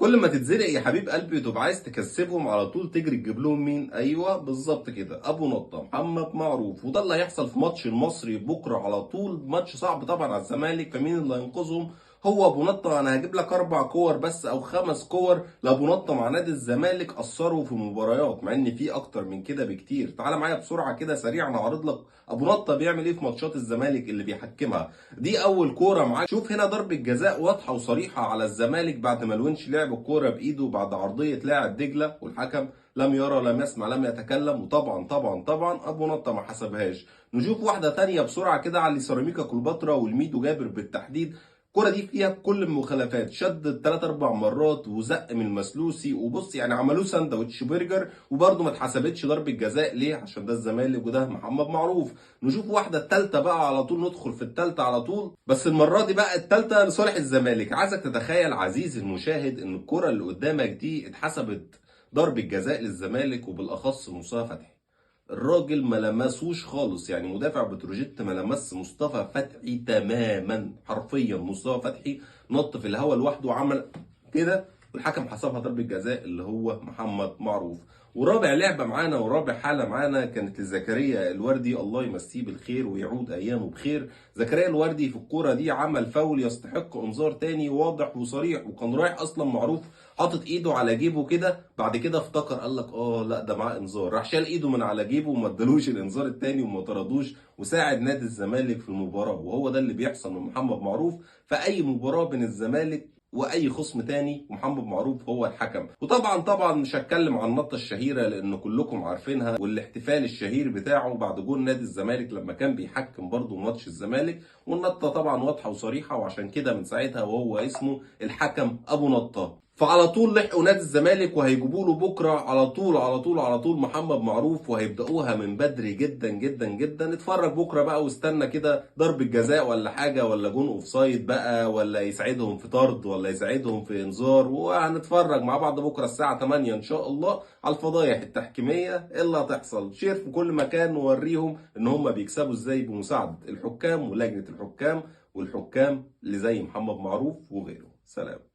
كل ما تتزنق يا حبيب قلبي تبقى عايز تكسبهم على طول، تجري تجيب لهم مين؟ ايوه بالظبط كده، ابو نطه محمد معروف. وده اللي هيحصل في ماتش المصري بكره على طول، ماتش صعب طبعا على الزمالك، فمين اللي هينقذهم؟ هو ابو نطه. انا هجيب لك 4 كور بس او 5 كور لابو نطه مع نادي الزمالك اثروا في مباريات، مع ان في اكتر من كده بكتير. تعال معايا بسرعة كده سريعا اعرض لك ابو نطه بيعمل ايه في ماتشات الزمالك اللي بيحكمها. دي اول كورة معاك، شوف هنا ضربه جزاء واضحة وصريحة على الزمالك بعد ما الونش لعب الكورة بايده بعد عرضية لاعب دجله، والحكم لم يرى لم يسمع لم يتكلم، وطبعا طبعا طبعا ابو نطه ما حسبهاش. نشوف واحدة تانية بسرعة كده على سيراميكا كليوباترا والميدو جابر بالتحديد. الكرة دي فيها كل المخالفات، شد 3-4 مرات وزق من المسلوسي، وبص يعني عملوه ساندوتش برجر، وبرده ما اتحسبتش ضربة جزاء. ليه؟ عشان ده الزمالك وده محمد معروف. نشوف واحدة التالتة بقى على طول، ندخل في التالتة على طول، بس المرة دي بقى التالتة لصالح الزمالك. عايزك تتخيل عزيزي المشاهد ان الكرة اللي قدامك دي اتحسبت ضربة جزاء للزمالك، وبالاخص مصطفى فتحي. الراجل ما لمسوش خالص، يعني مدافع بتروجيت ما لمس مصطفى فتحي تماما، حرفيا مصطفى فتحي نط في الهواء لوحده وعمل كده، والحكم حسبها ضربة جزاء اللي هو محمد معروف. ورابع لعبة معانا ورابع حالة معانا كانت لزكريا الوردي، الله يمسيه بالخير ويعود أيامه بخير. زكريا الوردي في الكورة دي عمل فاول يستحق إنذار تاني واضح وصريح، وكان رايح أصلا معروف حاطط إيده على جيبه كده، بعد كده افتكر قال لك لا ده معاه إنذار، راح شال إيده من على جيبه وما ادالوش الإنذار التاني وما طردوش، وساعد نادي الزمالك في المباراة. وهو ده اللي بيحصل من محمد معروف في أي مباراة بين الزمالك واي خصم تاني، ومحمد معروف هو الحكم. وطبعا طبعا مش هتكلم عن النطه الشهيرة لان كلكم عارفينها، والاحتفال الشهير بتاعه بعد جول نادي الزمالك لما كان بيحكم برضه ماتش الزمالك، والنطه طبعا واضحة وصريحة، وعشان كده من ساعتها وهو اسمه الحكم ابو نطه. فعلى طول لحقوا نادي الزمالك وهيجيبوا له بكره على طول على طول على طول محمد معروف، وهيبداوها من بدري جدا جدا جدا. اتفرج بكره بقى واستنى كده ضربه جزاء ولا حاجة، ولا جون offside بقى، ولا يساعدهم في طرد، ولا يساعدهم في انذار. وهنتفرج مع بعض بكره الساعة 8 ان شاء الله على الفضايح التحكيميه اللي هتحصل. share في كل مكان ووريهم ان هم بيكسبوا ازاي بمساعدة الحكام ولجنه الحكام والحكام اللي زي محمد معروف وغيره. سلام.